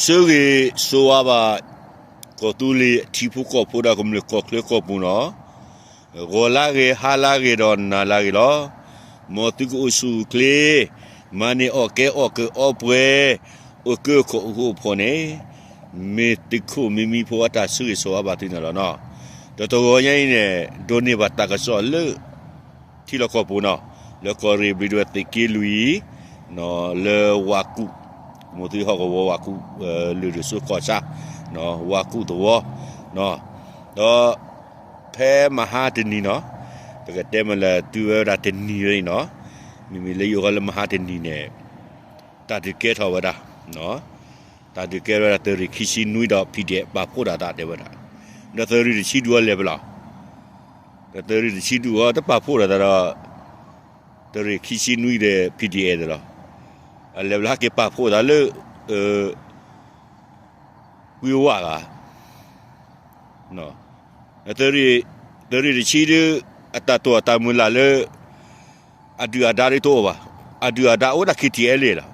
ဆၢဂ့ၤဆိဝါဘၣ် ကီၢ်သူလ့ၤထံဖိကီၢ်ဖိဒီးကမျၢၢ်ကီၢ်ချၢကီၢ်ပူၤနီၤ, ဂီၤလၢဂ့ၤ ဟါလၢဂ့ၤဒီးနၤလၢဂ့ၤလီၤ. မ်သုကအိၣ်ဆူၣ်အိၣ်ချ့, မၤန့ၢ်အီၣ်ကဲအီၣ်ကၢအီပှဲၤ, အိၣ်ကၢခိၣ်အိၣ်ဃူအိၣ်ဖိးန့ၣ်, မ့ၢ်သုးခိၣ်မံမံဖိအတၢ်ဆၢဂ့ၤဆိဝါဘၣ်သုန့ၣ်လီၤနီၤ. ဒီးတဂီၤညါအံၤန့ၣ် ဒိးန့ၢ်ဘၣ်တၢ်ကစီၣ်လၢ ထံလီၢ်ကီၢ်ပူၤနီၤ, လၢကီၢ်ရ့ၣ်ဘျံးဒဝဲၢ်သုးက့လွံၢ်, လၢဝၤကူၣ်, မ်သုဟီၣ်ကဝီၤဝၤကူၣ်, လၢၢ်ဒိၣ်စိကီၢ်ဆၣ်, ဝၤကူၣ်သဝီ, ဒီး ဖဲမဟါတနံၤနီၤ, ပကတဲမ့ၢ်လၢတုၤဝဲဒၣ်တနံၤဝဲအံၤနီၤ, မ့မ့ၢ်လၢယအိၣ်ဃီလၢမဟါတနံၤန့ၣ်, တၢ်ဒုးကဲထီၣ်ဝဲဒၣ်, တၢ်ဒုးကဲထီၣ်ဝဲဒၣ် သုးရ့ၣ်ခံဆံနွံဒီး PDF ပာ်ဖှိၣ်တၢ်သးတဲဝဲဒၣ်, ဒီးသုးရ့ၣ်တဆံဒူၣ်အီၤလဲၤဖဲလဲၣ်, ဒီးသုးရ့ၣ်တဆံဒူၣ်အီၤတပာ်ဖှိၣ်ဒီးသးဒီး သုးရ့ၣ်ခံဆံနွံဒီး PDF န့ၣ်လီၤ. အလဲၤဖဲလဲၣ်ဟဲက့ၤပာ်ဖှိၣ်သးလၢ ကွံဝါဂၤ, သုးရ့ၣ်တဆံဒုး အတၢ်တိာ်အတၢ်မုၢ်လၢ်လၢ အဒုၣ်အဒါဒ်တအိၣ်ဘၣ်, အဒုၣ်အဒါအိၣ်ဒၣ် KTLA လီၤ.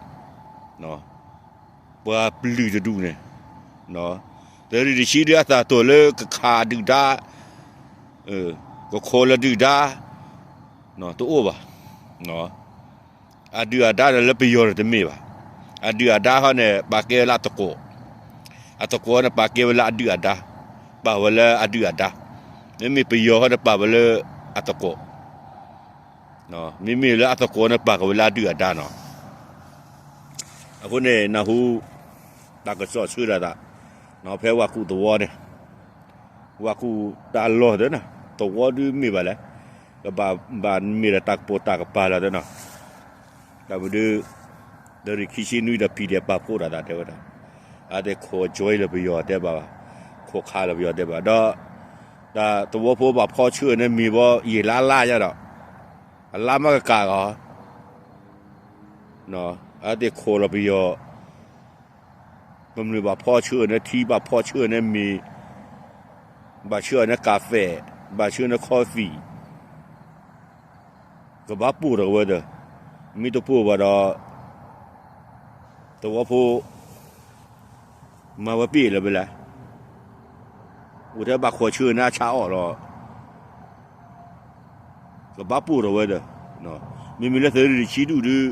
ပှၤပျုၢ်တဒူၣ်န့ၣ်, သုးရ့ၣ်တဆံဒုးအတၢ်တိာ်လၢကခးအဒုၣ်ဒါ, ကခိးလၢဒုၣ်ဒါ, တအိၣ်ဘၣ်. အဒုၣ်အဒါဒီးလၢပယီၤန့ၣ်တမ့ၢ်ဘၣ်. အဒုၣ်အဒါဟီန့ၣ် ပာ်ကဲဝဲလၢအသကိး, အသကိးန့ၣ်ပာ်ကဲဝဲလၢအဒုၣ်အဒါ, ပာ်ဝဲလၢအဒုၣ်အဒါ, မ့မ့ၢ်ပယီၤဟီန့ၣ်ပာ်ဝဲလၢအသကိး မ့မ့ၢ်လၢအသကိးန့ၣ်ပာ်ကဝဲလၢအဒုၣ်အဒါနီၤ. အဃိန့ၣ် နၢ်ဟူ တၢ်ကစီၣ်ဆၢတၢ်သး, ဖဲဝၤကူၣ်သဝီန့ၣ်, ဝၤကူၣ်တၢ်လီၢ်သ့နီၤ, သဝီဒုးမ့ၢ်ဘၣ်လဲၣ်, ကဘၣ်မ့ၢ်ဒီးတၢ်ကပိာ်တၢ်ကပၤလီၤသ့နီၤ. တၢ်မနုၤဒုး သုးရ့ၣ်ခံဆံနွံဒီး PDF ပာ်ဖှိၣ်တၢ်သးတဲဝဲဒၣ်, အသ့ၣ်ခိးကၠွဲလၢပယီၤတဲဘၣ်ဘၣ်, ခိးခးလၢပယီၤတဲဘၣ်, ဒီး တၢ်သဝီဖိဘၣ်ဖီဆှၢန့ၣ်မ့ၢ်ဘီ ယံာ်လါလါညါဒီး, အလါမးကကးဂီၤ, အသ့ၣ်ခိးလီၤပယီၤ, ကမျၢၢ်ဘၣ်ဖီဆှၢန့ၣ်ထံ ဘၣ်ဖီဆှၢန့ၣ်မ့ၤ, ဘၣ်ဆှၢန့ၣ်ကၣ်ဖဲး, ဘၣ်ဆှၢန့ၣ် coffee ကဘၣ်ပိာ်ထီၣ်ဝဲဒီး, မ့ၢ်တပိာ်ဘၣ်ဒီး သဝီဖိ မၤဝဲပ့ၢ်လၢၤဖဲလဲၣ်, အိၣ်ထဲဘၣ်ခိးဆှၢန့ၣ်အဆါအီၣ်လီၤ, ကဘၣ်ပိာ်ထီၣ်ဝဲဒီး, မ့မ့ၢ်လၢသုးရ့ၣ်တဆံဒူၣ်ဒုး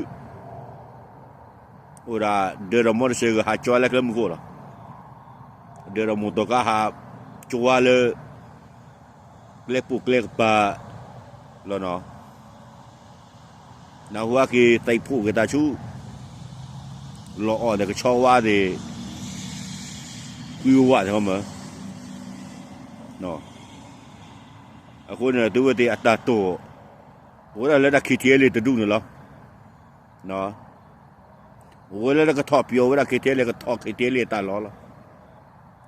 အိၣ်ဒၣ် ဒၢးဒီးမီတစဲးဂၤဟးကၠီလၢကျဲမုၢ်ခိၣ်လီၤ, ဒၢးဒီးမိၢ်တီၤကါဟးကၠီလၢ ကျဲပိာ်ကျဲကပၤလီၤနီၤ, နၢ်ဟူအက့ၤသံၣ်ဖှိၣ်က့ၤတၢ်ဆူ လီၤအီၣ်ဒီးကဆီဝါသ့ၣ် ကွံဝးသ့ၣ်ဟီမး, အဃိန့ၣ် သုဝဲသ့ၣ်အတၢ်တိာ် အိၣ်ဝဲဒၣ်လၢတၢ် KTLA တဒူၣ်န့ၣ်လီၤ. အိၣ်ဝဲလၢကထီၣ်ပယီၤဝဲဒၣ် KTLA ကထီၣ် KTLA အတၢ်လီၢ်လီ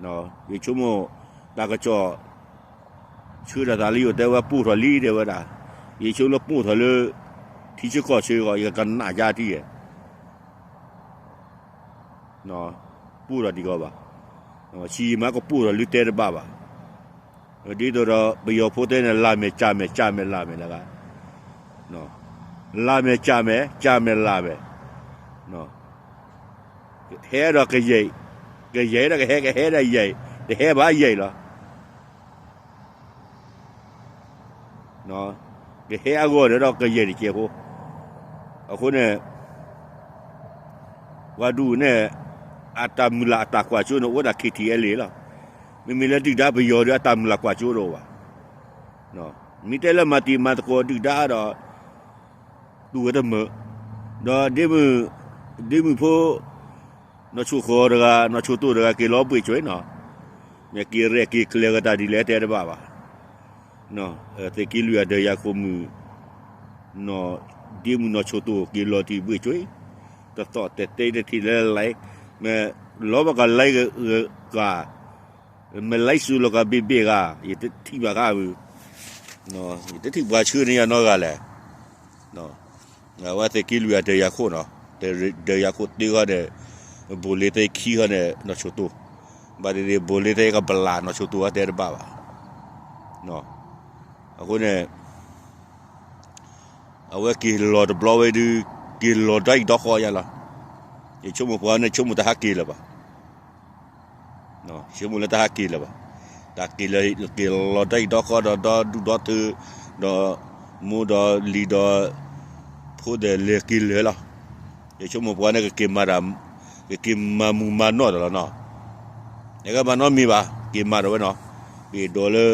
ၤ. ယဆိကမိၣ် တၢ်ကစီၣ် ဆၢတၢ်သးလၢယိၤတဲဝဲပိာ်ထီၣ်လံတဲဝဲဒၣ်, ယဆိကမိၣ်လၢပိာ်ထီၣ်လၢ ထံဆၢကီၢ်ဆၢဂီၢ် ယကနၣ်ယါထံၣ်ယဲၢ် ပိာ်ထီၣ်ဒံးကီးဘၣ်, ဆံးမးကပိာ်ထီၣ်လၢတဲတဘၣ်ဘၣ်. ဒ်သိးဒီးပယီၤဖိတဲန့ၣ် လၢ်မဲာ်ကၠၢ်မဲာ် ကၠၢ်မဲာ်လၢ်မဲာ်လၢဂၤ, လၢ်မဲာ်ကၠၢ်မဲာ် ကၠၢ်မဲာ်လၢ်မဲာ်, ဟဲဒီးကယံာ်, ကယံာ်ဒီးကဟဲ ကဟဲဒီးယံာ်, တဟဲဘၣ်ယံာ်လီၤ. ကဟဲအဂီၢ်ဒီးကယံာ်တကဲးဖိ, အဃိန့ၣ် ပှၤဒူၣ်န့ၣ် အတၢ်မုၢ်လၢ်အတၢ်ကွၢ်စိန့ၣ် အိၣ်ဝဲဒၣ် KTLA လီၤ. မ့မ့ၢ်လၢဒုၣ်ဒါပယီၤဒီးအတၢ်မုၢ်လၢ်ကွၢ်စိတအိၣ်ဘၣ်. မ့ၢ်တဲလၢမၤတံၤမၤသကိးဒုၣ်ဒါဒီး တူၢ်ဝဲတမုာ်, ဒီးဒ့မုၣ်, ဒ့မုၣ်ဖိ နီၢ်ဆိၣ်ဃီတဂၤ နီၢ်ဆိၣ်တိၢ်တဂၤက့ၤလီၤဘှ့ၣ်ကွံာ်နီၤ, မ့ၢ်က့ၤရဲၣ်က့ၤကျဲၤကတၢ်ဒ်လဲၣ်တဲတဘၣ်ဘၣ်. သုးက့လွံၢ်အဒၢးယၤခိၣ်မုၣ်, ဒ့မုၣ်နီၢ်ဆိၣ်တိၢ်က့ၤလီၤတံၢ်ဘှ့ၣ်ကွံာ်, တသီၣ်တဲာ်တဲာ်တထံၣ်လၢ live, မ့ၢ်လီၤဘၣ်က live ဂၤ, မ့ၢ် live စူၤလီၤကဘ့ၣ်ဘ့ၣ်ဂၤ, ယတထံၣ်ဘၣ်ဃးမုၢ်, ယတထံၣ်ပှၤဆှၢန့ၢ်ယၤနီတဂၤလဲၣ်. အဝဲသုးက့လွံၢ်အဒၢးယၤခိၣ်နီၤ, ဒၢးယၤခိၣ်တ့ဃီဒီး ဘိၣ်လ့သ့ခံဃီန့ၣ် နီၢ်ဆိၣ်တိၢ်, ဘၣ်ဒ်န့ၣ် ဘိၣ်လ့သ့ကဘျးနီၢ်ဆိၣ်တိၢ်အတဲတဘၣ်ဘၣ်. အဃိန့ၣ် အဝဲက့ၤလီၤတဘျီဝဲဒုး က့ၤလီၤဒီးအံၤဒီဃီယါလီၤ. ယဆိကမိၣ်ပှၤန့ၣ်ဆိကမိၣ်တဟးက့ၤလၢၤဘၣ်. ဆိကမိၣ်လၢတၢ်ဟးက့ၤလၢၤဘၣ်. တၢ်က့ၤလၢၤက့ၤလီၤဒီးအံၤဒီကီၢ်ဒီး ဒီဒူၣ်ဒီထၢ ဒီးမိၢ်ဒီးလံၤဒီး ဖိဒဲးလဲၤက့ၤလၢၤလီၤ. ယဆိကမိၣ်ပှၤန့ၣ် ကက့ၤမၤတၢ် ကက့ၤမၤမုာ်မၤနီၢ်ဒီးလီၤနီၤ. နကမၤနီတမံၤဘၣ် က့ၤမၤဒီးဝဲနီၤ. ပ့ၤဒိးလၢ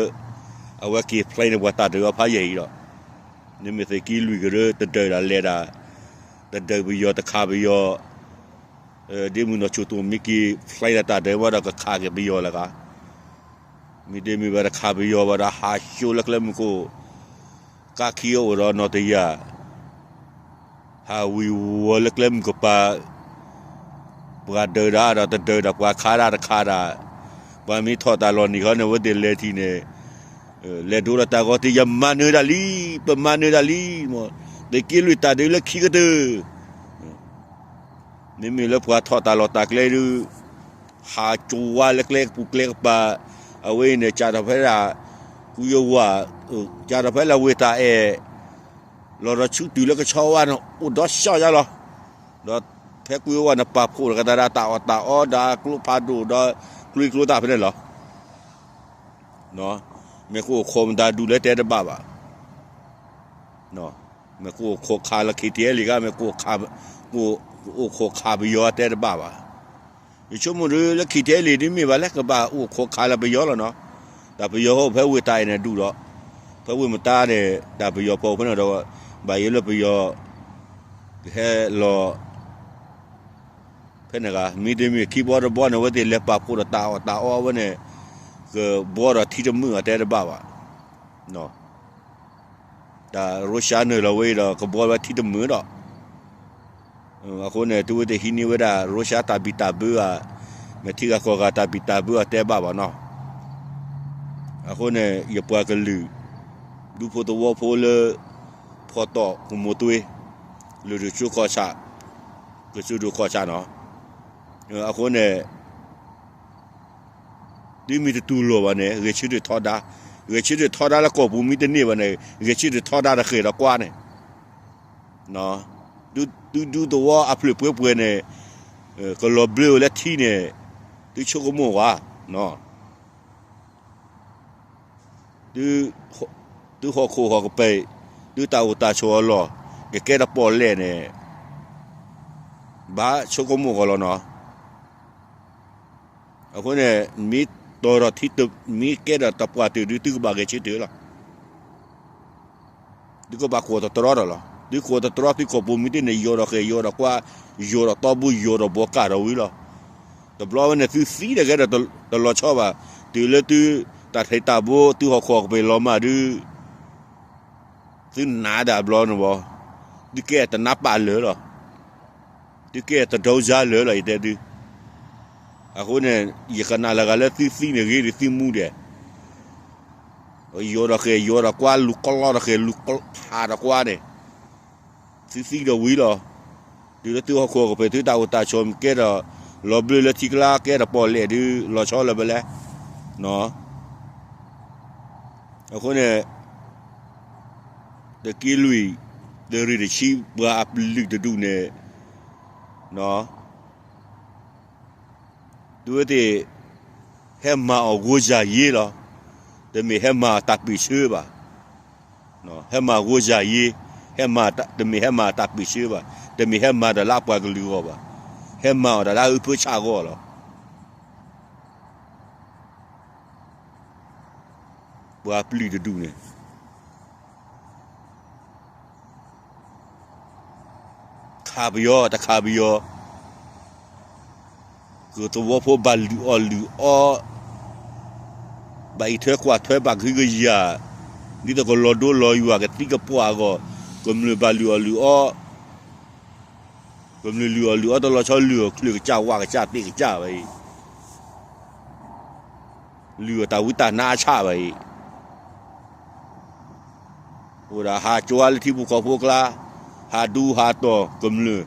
အဝဲက့ၤဖျဲန့ၢ်ပှၤတၢ်ဒုးအီၤဖးယံာ်အံၤဒီး နမ့ၢ်သုးက့လွံၢ်ကရၢ တဒုးဒၣ်လဲၤဒၣ် တဒုးပယီၤတခးပယီၤ ဒ်မုၢ်နီၢ်ဆိၣ်တိၣ်မ့ၢ်က့ၤ ဖျဲတၢ်ဒုးဝဲဒီးကခးက့ၤပယီၤလၢၤကါ. မ့တမ့ၢ်ဘၣ်တခးပယီၤဘၣ်ဒီး ဟးကၠိလၢကျဲမုၢ်ခိၣ် ကါခံအိၣ်ဒီးနီၢ်တယၢ် ဟးဝံၤဝီၤလၢကျဲမုၢ်ကပၤ ပှၤဒုးဒၣ်ဒီးတဒုးဒၣ် ပှၤခးဒၣ်တခးဒၣ်, ပှၤမ့ၢ်ထီၣ်တၢ်လီၢ်နံၤခီန့ၣ် အဝဲသ့ၣ်လဲၤထံၣ်န့ၣ် လဲၤဒိလီၤတၢ်ဂီၤတ့ၢ် ယမၤနၢၤဒၣ်လံ, ပမၤနၢၤဒၣ်လံ, သုးက့လွံၢ်တၢ်ဒုးလၢခံကတၢၢ် မ့မ့ၢ်လၢပှၤထီၣ်တၢ်လီၢ်တၢ်ကျဲဒုး ဟးကၠိဝါလၢကျဲကပူၤကျဲကပၤ, အဝဲအံၤန့ၣ် ကၢ်ထီၣ်ဖဲဒၣ် ကူယဝၤ, ကၢ်ထီၣ်ဖဲလၢဝ့ၢ်တၢ်အဲၣ်, လီၤဒီးဆူတုၤလၢကဆီဝါန့ၣ် အိၣ်ဒီးဆှီယါလီၤ. ဒီးဖဲကူယဝၤန့ၣ် ပာ်ဖှိၣ်ဒီးကသးဒၣ်တၢ်အီၣ်တၢ်အီဒီးကျိဖးဒိၣ်ဒီး ကျိကျိသၣ်ဖဲန့ၣ်လီၤ. မ့ၢ်ကအိၣ်ခိးမတၤဒူၣ်လၢတဲတဘၣ်ဘၣ် မ့ၢ်ကအိၣ်ခိးခးလၢ ခ့ထံအဲလ့ၣ် ဂ့ၤ, မ့ၢ်ကအိၣ်ခိးခးပယီၤတဲတဘၣ်ဘၣ်. ယဆိကမိၣ်ဒုးလၢ ခ့ထံအဲလ့ၣ် ဒ်မ့ၢ်ဘၣ်လဲၣ် ကဘၣ်အိၣ်ခိးခးလၢပယီၤလီၤနီၤ. တၢ်ပယီၤအိၣ်ဖဲဝ့ၢ်တၢ်အဲၣ်န့ၣ်ဒူၣ်ဒီး ဖဲဝ့ၢ်မတါန့ၣ် တၢ်ပယီၤဖီခိၣ်ဖဲန့ၣ်ဒီး ဘၣ်ယိၣ်လၢပယီၤ ကဟဲလီၤ ဖဲန့ၣ်ဂ့ၤ, မ့တမ့ၢ်ခံဘီတဘီန့ၣ် အဝဲသ့ၣ်လဲၤပာ်ဖှိၣ်ဒီးတၢ်အီၣ်တၢ်အီဝဲန့ၣ် ကဘှီဒီးထံတမုာ်အတဲတဘၣ်ဘၣ်. တၢ်ရူၡါနုာ်လီၤဝဲအံၤဒီး ကဘှီဝဲထံတမုာ်ဒီး အဃိန့ၣ် သုဝဲသ့ၣ်ဟံးန့ၢ်ဝဲဒၣ် ရူၡါတၢ်ဘံၣ်တၢ်ဘၢဧါ, မ့ၢ်ထံဂၤကီၢ်ဂၤတၢ်ဘံၣ်တၢ်ဘၢအတဲဘၣ်ဘၣ်နီၤ. အဃိန့ၣ် ယပှၤကလုာ် ဒူဖိသဝီဖိလၢ ဖီတီၣ်ကမိၢ်သွ့ လုၢ်ဒိၣ်စိကီၢ်ဆၣ်, ကစၢၢ်ဒိၣ်ကီၢ်ဆၣ်နီၤ. အဃိန့ၣ် သုမ့ၢ်တတူၢ်လိာ်ဘၣ်န့ၣ် ဂဲၤဆၢထၢၣ်ထီဒါ, ဂဲၤဆၢထၢၣ်ထီဒါလၢကီၢ်ပူၤမ့ၢ်တန့ၢ်ဘၣ်န့ၣ် ဂဲၤဆၢထၢၣ်ထီဒါတဃဲၢ်ဒီးကွါန့ၣ် သုဒူသဝီအဖျၢၣ်ပှဲၤပှဲၤန့ၣ် ကလီၤဘျၢဝဲလၢထံန့ၣ် သုဆိကမိၣ်ဝဲ, သုဟီၣ်ခိၣ်ဟီၣ်ကပၤ, သုတၢ်အိၣ်တၢ်ဆိးအလီၢ် ကကဲတပီၣ်လဲၣ်န့ၣ် ဘၣ်ဆိကမိၣ်ကီးလီၤနီၤ. အဃိန့ၣ် မ့ၢ်တီၤထီၣ်ထံ, မ့ၢ်ကဲထီၣ်တပှၢ်တၢၢ်ဒုး သုကဘၣ်ဂဲၤဆၢထၢၣ်လီၤ. သုကဘၣ်ကွီၢ်တတြီဒီးလီၤ. သုကွီၢ်တတြီ သုကီၢ်ပူၤမ့ၢ်တန့ၢ် ယိၤဒီးဃဲၢ် ယိၤဒီးကွါ ယိၤဒီးတီဘိ ယိၤဒီးဘီကၢ်ဒီးဝံၤလီၤ. တဘျီဝဲန့ၣ် သုသံတဂ့ၤဒီးတလီၤဆီဘၣ်. တုၤလၢသုတၢ်ထံးတၢ်ဘိ သုဟီၣ်ခိၣ်ကပၤလီၤမၢ်ဒုး သုနာ်ဒၣ်ဘျီန့ၣ်ဘၣ်, သုကဲတနါပာ်လၢာ်လီၤ. သုကဲတဒိစါလၢာ်လီၤ ယတဲသု. အဃိန့ၣ် ယကနၣ်လၢဂၤလၢသုသံန့ၣ်ဂ့ၤဒီးသုမူဒဲး, ယိၤဒီးဃဲၢ် ယိၤဒီးကွါ လူၤကလီဒီးဃဲၢ် လူၤဖးဒီးကွါန့ၣ် သုသံဒီးဝံၤလီၤ. တုၤလၢသုဟီၣ်ခိၣ်ကပၤ သုတၢ်အိၣ်တၢ်ဆိးမ့ၢ်ကဲဒီး လီၤဘျၢလၢထံကျါ ကဲတပီၣ်လဲၣ်ဒုး လီၤဆီလၢၤဖဲလဲၣ်. အဃိန့ၣ် သုးက့လွံၢ် သုးရ့ၣ်တဆံ ပှၤအပျုၢ်တဒူၣ်န့ၣ် သုဝဲသ့ၣ် ဟဲမၤအီၤဂိၢ်ယၤယ့လီၤ. တမ့ၢ်ဟဲမၤအီၤတၢ်ပ့ၢ်ဆၢဘၣ်. ဟဲမၤဂိၢ်ယၤယ့, ဟဲမၤ, တမ့ၢ်ဟဲမၤအီၤတၢ်ပ့ၢ်ဆၢဘၣ်. တမ့ၢ်ဟဲမၤဒီးလၢအပှၤကလုာ်အဂီၢ်ဘၣ်. ဟဲမၤအီၤဒၣ်လၢအုၣ်ဖၢဆးအဂီၢ်လီၤ. ပှၤပျုၢ်တဒူၣ်န့ၣ် ခးပယီၤတခးပယီၤ, ကသဝီဖိဘၣ်လုၢ်အီၣ်လုၢ်အီ, ဘၣ်အံးထွဲကွၢ်ထွဲဘၣ်ကဟုကယာ်, ဒ်သိးကလီၤဒိလီၤယွၤကသံကပှၢ်အဂီၢ်, ကမျၢၢ်ဘၣ်လုၢ်အီၣ်လုၢ်အီ, ကမျၢၢ်လုၢ်အီၣ်လုၢ်အီတလီၤဆီ လုၢ်အီၣ်ချၢၣ်ကစၢ်ဝါကစၢ်သ့ၣ်ကစၢ်ဝဲအံၤ လုၢ်အီၣ်တၢ်ဝံတၢ်နါအဆၣ်ဘၣ်အံၤ, အိၣ်ဒၣ်ဟးကၠီလၢထံဖိကီၢ်ဖိအကျါ, ဟးဒူဟးတီၢ်ကမျၢၢ်,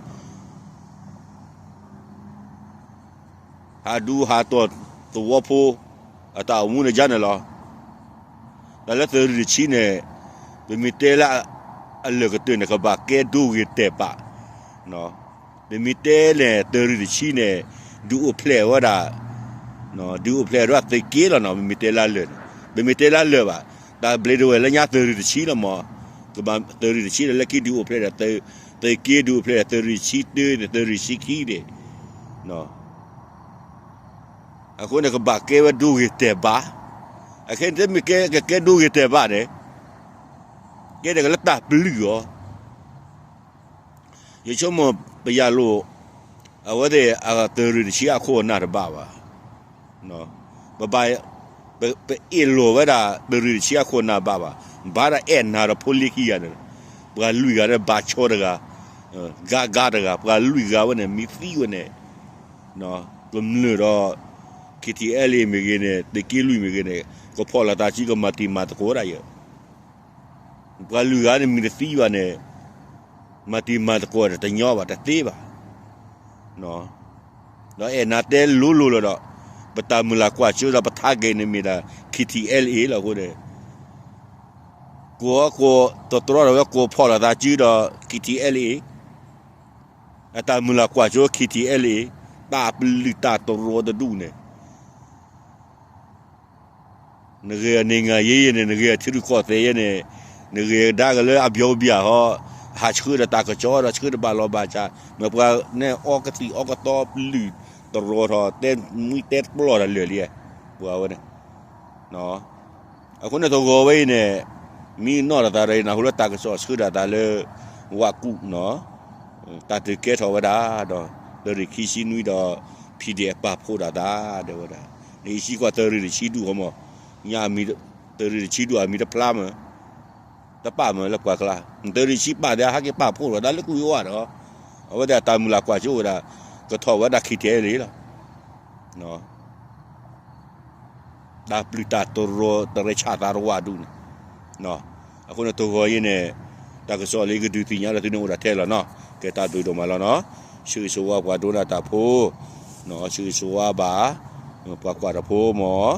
ဟးဒူဟးတီၢ်သဝီဖိ, အတၢ်အိၣ်မူန့ၣ်ယါန့ၣ်လီၤ. တၢ်လၢသုးရ့ၣ်တဆံန့ၣ်, ပမ့ၢ်တဲလၢအလၢာ်ကတၢၢ်န့ၣ် ကဘၣ်ကဲဒိဂ့ၤတဲာ်ပာ် ပမ့ၢ်တဲန့ၣ် သုးရ့ၣ်တဆံန့ၣ် ဒုးအိၣ်ဖျဲၣ်ဝဲဒၣ် ဒုးအိၣ်ဖျဲၣ်ဒၣ်သုးက့လီၤနီၤ, ပမ့ၢ်တဲလၢလၢာ်န့ၣ်, ပမ့ၢ်တဲလၢလၢာ်ဘၣ်, တၢ်ဘျ့ဒဝဲၢ်လၢညါသုးရ့ၣ်တဆံလီၤမး, ကဘၣ်သုးရ့ၣ်တဆံဒီး လၢခံဒုးအိၣ်ဖျဲၣ်ဒီး သုးက့ ဒုးအိၣ်ဖျဲၣ်ဒီး သုးရ့ၣ်တဆံတၢန့ၣ် သုးရ့ၣ်တဆံခံန့ၣ်, အဃိန့ၣ် ကဘၣ်ကဲဝဲဒိဂ့ၤတဲာ်ဘၣ်, အခဲန့ၣ် တမ့ၢ်ကဲကကဲဒိဂ့ၤတဲာ်ဘၣ်န့ၣ်, ကဲဒၣ်ကလၢတၢ်ပျုၢ်အီၤ ယဆိကမိၣ်ပယၢ်လိာ် အဝဲသ့ၣ်အသုးရ့ၣ်တဆံအခိၣ်အနၢ်တဘၣ်ဘၣ်. ပဘၣ် ပအ့ၣ်လိာ်ဝဲဒၣ်သုးရ့ၣ်တဆံအခိၣ်အနၢ်ဘၣ်ဘၣ်. ဘၣ်တၢ်အဲၣ်နၤဒီးဖိလ့ခံဂၤန့ၣ်, ပှၤလွံၢ်ဂၤန့ၣ် ဘၣ်ဆိတဂၤ, ဂၤဂၤတဂၤ, ပှၤလွံၢ်ဂၤဝဲန့ၣ် မ့ၢ်သံဝဲန့ၣ်, ကမျၢၢ်ဒီး KTLA မ့ၢ်ဂ့ၤန့ၣ် သုးက့လွံၢ်မ့ၢ်ဂ့ၤန့ၣ် ကဖီၣ်လိာ်သးစု ကမၤတံၤမၤသကိးဒၣ်ယဲၢ် ပှၤလွံၢ်ဂၤန့ၣ် မ့ၢ်တသံဘၣ်န့ၣ် မၤတံၤမၤသကိးတညီဘၣ် တသ့ဘၣ်. ဒီးအဲၣ်နၤတဲလိၤလိၤလီၤဒီး ပတၢ်မုၢ်လၢ်ကွၢ်စိဒီးပ target န့ၣ်မ့ၢ်ဒၣ် KTLA လီၤအဃိန့ၣ် ကိးကိးတတြီထီၣ်ဝဲ ကိးဖီၣ်လိာ်သးစုဒီး KTLA အတၢ်မုၢ်လၢ်ကွၢ်စိ KTLA တၢ်ပျုၢ်တၢ်တရီတဒူၣ်န့ၣ် နဂ့ၤအန့ၣ်ငါယဲယဲန့ၣ် နဂ့ၤအထံရူၢ်ကီၢ်သဲးယဲန့ၣ် နဂ့ၤကဒါက့ၤလၢအဘျီဘျီဟီ ဟးဆှၢဒီးတၢ်ကစီၣ်ဒီးဆှၢတဘၣ်လီၤဘၣ်ဆၣ် မ့ၢ်ပှၤန့ၣ်အီကသံၣ်အီကသီပျုၢ်တရီထီၣ် တဲမှံတဲပျီၢ်တၢ်လၢာ်လံ ပှၤဝဲန့ၣ် အဃိန့ၣ်တဂီၤဝဲအံၤန့ၣ် မ့ၢ်နီၣ်ထီၣ်သးဒီး နၢ်ဟူလၢတၢ်ကစီၣ်ဆှၢဒၣ်သးလၢ ဝးကူၣ်နီၤ တၢ်ဒုးကဲထီၣ်ဝဲဒၣ်ဒီး သုးရ့ၣ်ခံဆံနွံဒီး PDF ပာ်ဖှိၣ်ဒၣ်သး တဲဝဲဒၣ် နအံၤစံကွၢ်သုးရ့ၣ်တဆံဒူၣ်ဃီမး ညါအမံၤ သုးရ့ၣ်တဆံဒူၣ်အမံၤတဖျါမး တပာ်မးလၢပှၤကျါ သုးရ့ၣ်တဆံပာ်ဒီး ဟဲက့ၤပာ်ဖှိၣ်ဒီး တၢ်လၢကွံာ်ဝဲဒီး အဝဲသ့ၣ်အတၢ်မုၢ်လၢ်ကွၢ်စိဝဲဒၣ် ကထီၣ်ဝဲဒၣ် KTLA လီၤ တၢ်ပျုၢ်တၢ်တရီတရဲဆးသးတဝးဒူၣ်န့ၣ် အဃိန့ၣ်တဂီၤအံၤန့ၣ် တၢ်ကစီၣ်လၢယကဒုးသ့ၣ်ညါဒီးသုန့ၣ်အိၣ်ဒၣ်ထဲလီၤနီၤ ကဲတၢ်ဘျုးဒိၣ်မးလီၤနီၤ ဆၢဂ့ၤဆၢဝါပှၤဒိကနၣ်တၢ်ဖိ ဆၢဂ့ၤဆၢဝါဘၣ် ပှၤကွၢ်တၢ်ဖိမး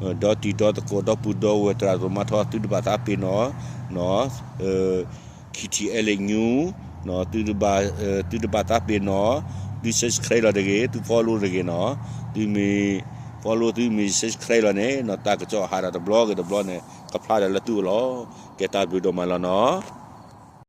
ဒီတံၤဒီသကိးဒီပုၢ်ဒီဝဲၢ်သရၣ်သမါထီ သုတဘၣ်သးပ့ၤနီၣ် KTLA News သုတဘၣ်သးပ့ၤနီၣ် သု subscribe လီၤတဂ့ၤ သု follow တဂ့ၤနီၤ သုမ့ၢ် follow သုမ့ၢ် subscribe လီၤန့ၣ် တၢ်ကစီၣ်ဟးထီၣ်တဘျီဂ့ၤတဘျီန့ၣ် ကဖျါဒီးလၢသုအိၣ်လီၤ ကဲတၢ်ဘျုးဒိၣ်မးလီၤနီၤ